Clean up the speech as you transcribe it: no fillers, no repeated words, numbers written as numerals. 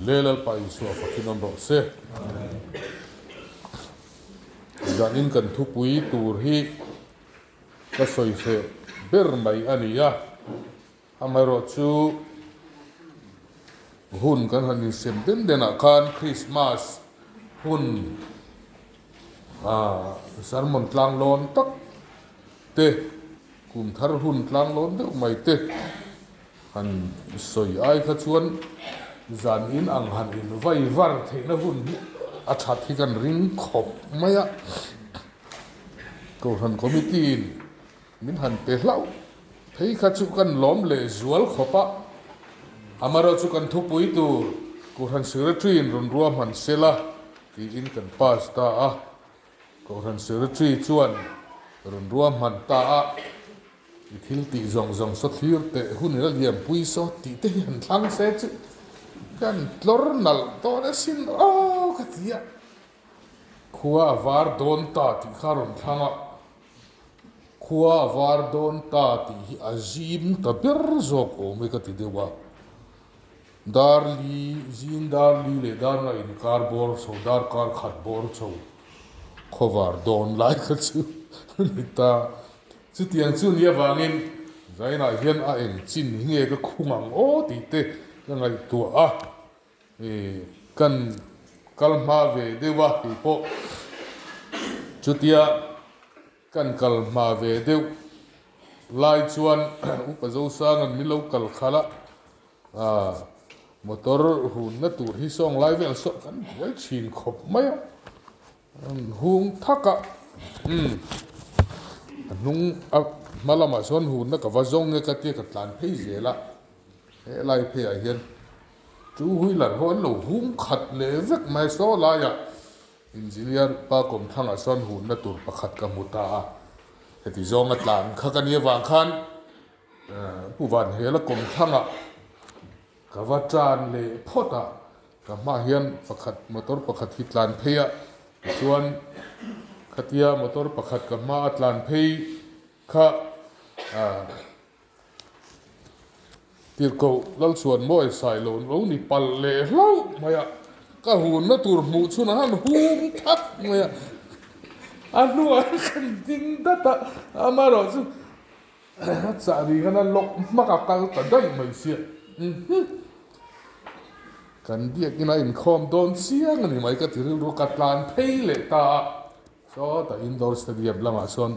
Le Lalpa Isua fakin awm rawh se. Zanin kan thupui tur hi ka sawi hreh ber mai a ni a, amaherawh chu hun kan han insem den den ah khan Krismas hun sermon tlang lawn tak te, kum thar hun tlang lawn deuh mai te han sawi ai kha chuan zan in ang han in vai var theihna hun hi a that hi kan ring khawp mai a. Kohhran Committee in min han pe hlauh phei kha chu kan lawm leh zual khawp a, amaherawhchu chu kan thupui tur Kohhran Secretary in rawn ruahman sela tiin kan pass ta a, Kohhran Secretary chuan rawn ruahman ta a, i thil tih zawng zawng saw thlir teh hun ila lianpui saw tih te hi han thlang se chu kan tlawr nalh dawn asin aw ka ti a. Khua a var dawn ta tih kha a rawn thlang a, khua a var dawn ta tih hi a zim ta ber zawk awm e ka ti deuh a. Darli, zing darli leh dar nga inkar bawr chho, darkar khat bawr chho khawvar dawn lai kha chu a ni ta. Chutiang chu ni avangin Zainah hian a eng chin hi nge ka khung ang aw tih te ka ngaihtuah a. Kan kal hma ve deuh a tih pawh chutia kan kal hma ve deuh lai chuan Upa Zosanga'n min lo kal khalh a, motor hunna tur hi sawng lai vel saw kan buai thin khawp mai a, hung thak a, a hnung a hma lamah chuan hunna ka va zawng nge ka tia ka tlan phei zel a, helai pheiah hian. Chu wheeler ho an lo hung khat leh vek mai saw laiah engineer pa kawmthlangah sawn hunna tur pakhat ka hmu ta a, heti zawnga tlan kha ka nih avang khan Pu Vanhela kawmthlangah ka va tan leh phawt a, ka hmaah hian pakhat motor pakhat hi tlan phei a, tichuan khatia motor pakhat ka hma a tlan phei kha Tirhkoh Lalchhuan mawi sai lo lo ni palh leh hlauh mai a, ka hunna tur hmuh chhun an han hung thak mai a, a hnuah kan ding dat a, amaherawh chu a chah ri khan a lawk hmak a kal ta daih mai sia, kan biakin a inkhawm dawn chiang a ni mai ka ti rilru ka tlan phei leh ta a, sawtah indoor stadium lamah chuan.